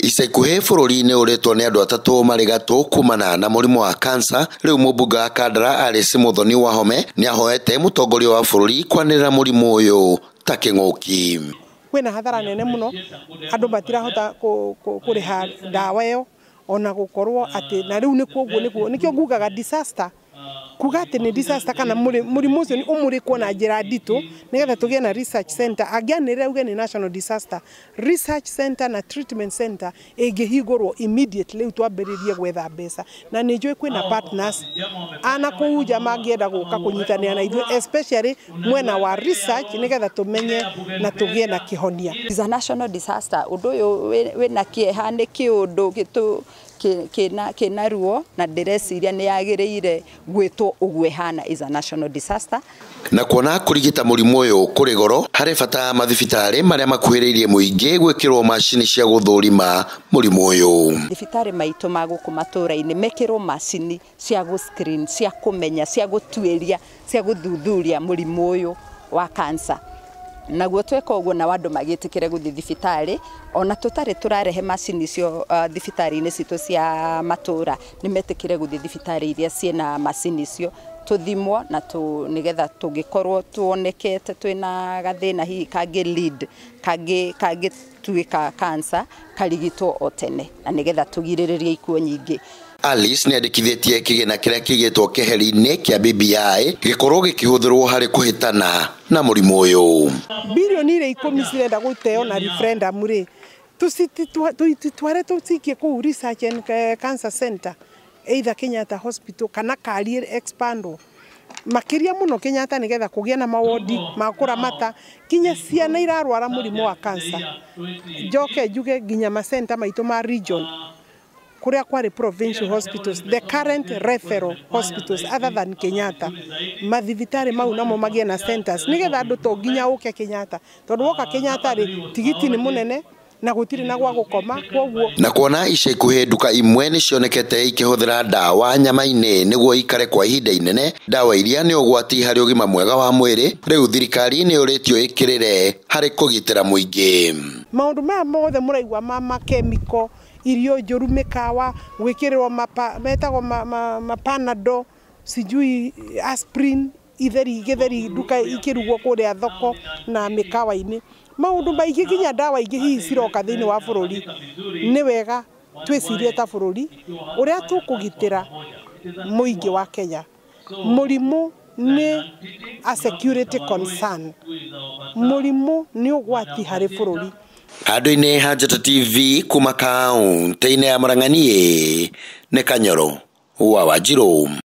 Ica ikuhĩ bũrũri-inĩ ũrĩtwo nĩ andũ atatũ marĩ gatũ kumana na mũrimũ wa kansa. Rĩu mũmbunge wa Kandara Alice Muthoni Wahome nĩahoete mũtongoria wa bũrũri kwanĩrĩra mũrimũ ũyũ ta kĩng'ũki. Kwĩna hathara nene mũno, andũ matirahota kũrĩha ndawa ĩyo, ona gũkorwo atĩ na rĩu nĩkuo ũguo nĩkuo nĩkĩo ngugaga disaster, kuga atĩ nĩ disaster kana mũrimũ ũcio nĩ ũmũrĩkwo na njĩra nditũ nĩgetha tũgĩe na research center. Angĩanĩrĩra uge nĩ national disaster, research center na treatment center ĩngĩhingũrwo immediately, rĩu twambĩrĩrie gwetha mbeca. Na nĩ njũĩ kwĩna partners ana kũu nja mangĩenda gũka kũnyitanĩra na ithuĩ, especially mwena wa research, nĩgetha tũmenye na tũgĩe na kĩhonia. It's a national disaster. Ũndũ ũyũ wĩna kĩeha, nĩ kĩũndũ kĩna ruo, na ndĩreciria nĩ yagĩrĩire gwĩtwo ũguo ĩhana, is a national disaster. Na kuona kũrigita mũrimũ ũyũ kũrĩ goro, harĩ bata mathibitarĩ marĩa makuhĩrĩirie mũingĩ gwĩkĩrwo macini cia gũthũrima mũrimũ ũyũ. Thibitarĩ maitũ ma gũkũ matũũra-inĩ mekĩrwo macini cia gũ screen, cia kũmenya, cia gũtuĩria, cia gũthuthuria mũrimũ ũyũ wa cancer. Naguo tweka ũguo na andũ magĩtĩkĩre gũthiĩ thibitarĩ, ona tũtarĩ tũrarehe macini icio thibitarĩ-inĩ citũ cia matũũra, nĩ metĩkĩre gũthiĩ thibitarĩ iria ciĩna macini icio, tũthimwo na nĩgetha tũngĩkorwo tuonekete twĩna gathĩna hihi kangĩ lead kangĩtuĩka cancer, karigitwo o tene, na nĩgetha tũgirĩrĩrie ikuũ nyingĩ. Alice nĩandĩkithĩtie kĩgĩna kĩrĩa kĩigĩtwo keheri-inĩ kĩa BBI gĩkorwo gĩkĩhũthĩrwo harĩ kũhĩtana na mũrimũ ũyũ. Bilioni iria 10 cirenda gũteo na referendum rĩ, tũcitware tũcikie kũu research and cancer center, either Kenyatta Hospital kana Karie expandwo makĩria mũno Kenyatta, nĩgetha kũgĩe na mawodi ma kũramata kinya ciana irarwara mũrimũ wa cancer. Njoke njuge nginya macenta maitũ ma region kũrĩa kwarĩ provincial hospitals, the current referral hospitals other than Kenyatta, mathibitarĩ mau namo magĩe na centers, nĩgetha andũ to nginya ũke Kenyatta, tondũ woka Kenyatta rĩ, tigiti nĩ mũnene na gũtirĩ na gwa gũkoma, kwoguo. Na kuona ica ikuhĩ nduka imwe nĩ cionekete ikĩhũthĩra ndawa nyama-inĩ nĩguo ikare kwa ihinda inene, ndawa iria nĩ ũgwati harĩ ũgima mwega wa mwĩrĩ, rĩu thirikari nĩ ũrĩtio ĩkĩrĩre harĩ kũgitĩra mũingĩ. Maũndũ maya mothe mũraigua ma chemical, irio njũru, mĩkawa gwĩkĩrĩrwo metagwo mapanado, sijui aspirin, itheri gĩtheri nduka ikĩrugwo kũrĩa thoko na mĩkawa-inĩ, maũndũ maingĩ, nginya ndawa ingĩ hihi ciroka thĩinĩ wa bũrũri. Nĩ wega twĩcirie ta bũrũri ũrĩa tũkũgitĩra mũingĩ wa Kenya. Mũrimũ nĩ a security concern, mũrimũ nĩ ũgwati harĩ bũrũri. Handũ-inĩ ha Njata TV kuma kaũntĩ-inĩ ya Murang'a, niĩ nĩ Kanyoro wa Wanjirũ.